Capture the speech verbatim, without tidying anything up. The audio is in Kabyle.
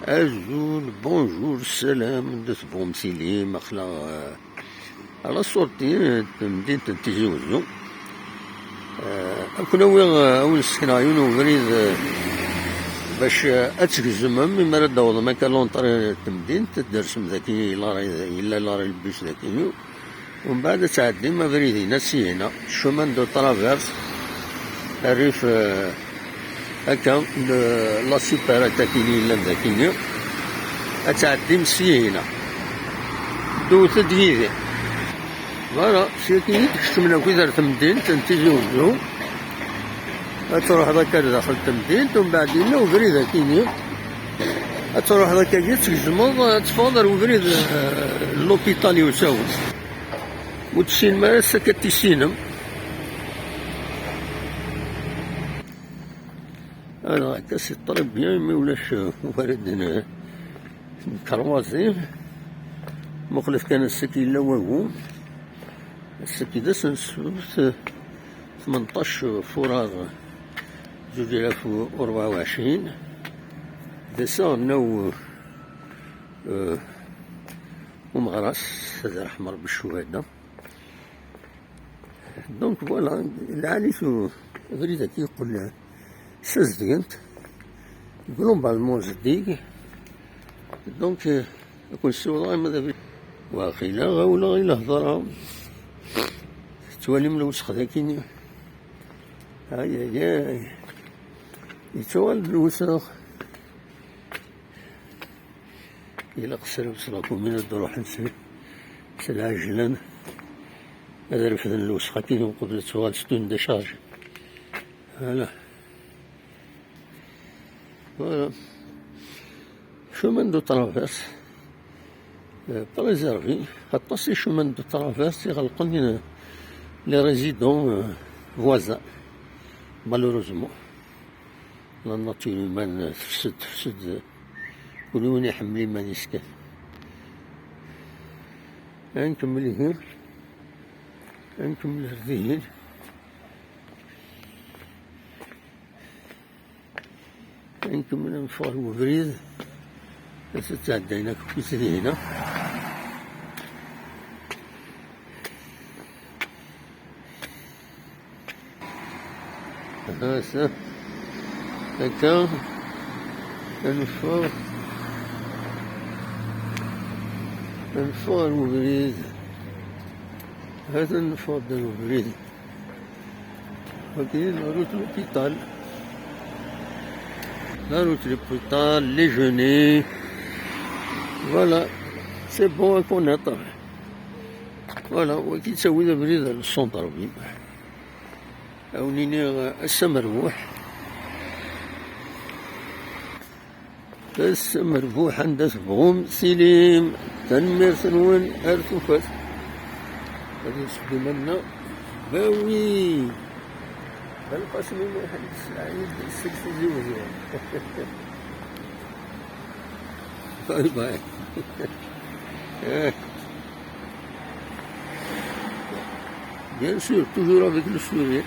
Azul, bonjour, salam, d tebɣum tili, ma xla, eh, ala ṣṣurti, eh, n temdint n Tizi Wezzu. Eh, ad ken-awiɣ, eh, ad wen-ssekneɣ yiwen ubrid, eh, bac, eh, ad tgezmem, imi ara d-tawḍem akka l'entrée n temdint, ad d-tersem daki, yella l'arrêt, yella l'arrêt n lbus daki. Umbeɛd ad tɛeddim abrid-inna sihna, chemin de traverse, rrif, eh, akka, le, la supérette akini yellan dakini, ad tɛeddim sihna. Ddut-d yid-i. Voilà, syakini tkecmem akk ar temdint n Tizi Wezzu. Ad truḥeḍ akka ar daxel n temdint, umbeɛd yella ubrid akini. Ad truḥeḍ akka, ad tgezmeḍ, ad teffɣeḍ ar ubrid, eh, n l'hôpital Iwsawen. Ur tessinem ara, ass-a akka ad tissinem. Alors, akka, c'est très bien, imi ulac, euh, wara d-n-, nkerwazi. Muqlet kan, ass-agi yella wagu. Ass-agi d asensu, t-, tmenṭac furar zuǧ alaf u rebɛa u ɛecrin. D ass-a n, euh, umeɣras, ad irḥem Rebbi ccuhada. Donc voilà, lɛali-t u-, abrid-agi yeqqel ssazedgen-t. Globalement zeddig. Donc, euh, ad ken-ssiwḍeɣ arma d abrid. Waqila ɣawleɣ i lehḍra. Tettwalim lewsex dagi-nni? Ay, ay, ay. Yettuɣal-d lewsex. Ilaq srewseɣ akumil ad d-ruḥen s, s lɛejlan, ad refden lewsex-agi uqbel ad tuɣal s une décharge. Voilà. Voilà. Chemin de traverse, euh, préservé. Aṭas i chemin de traverse iɣelqen, euh, les résidents, euh, voisins, malheureusement. La nature humaine tefsed, tefsed. Kul yiwen iḥemmel iman-is kan. Ad nkemmel ihi. Ad nkemmel ar dihin. Ad nkemmel ad neffeɣ ɣer ubrid. Ad ttɛeddayen akk si dihina. Ass-a, akka, ad neffeɣ, ad neffeɣ ɣer ubrid. Hatan neffeɣ-d ɣer ubrid. Wagi, la route de l'hôpital. La route de l'hôpital, les genêts. Voilà, c'est bon à connaître. Voilà, wagi yettawi-d abrid ɣer le centre-ville. Ad wen-iniɣ ass amerbuḥ. Ass amerbuḥ anda tebɣum tilim. Tanemmirt-nwen ar tufat. Ad nesbedd iman-nneɣ. Bawi. Belqasem U Muḥend Sɛid seg Tizi Wezzu. Bye bye. Eh. Bien sûr, toujours avec le sourire.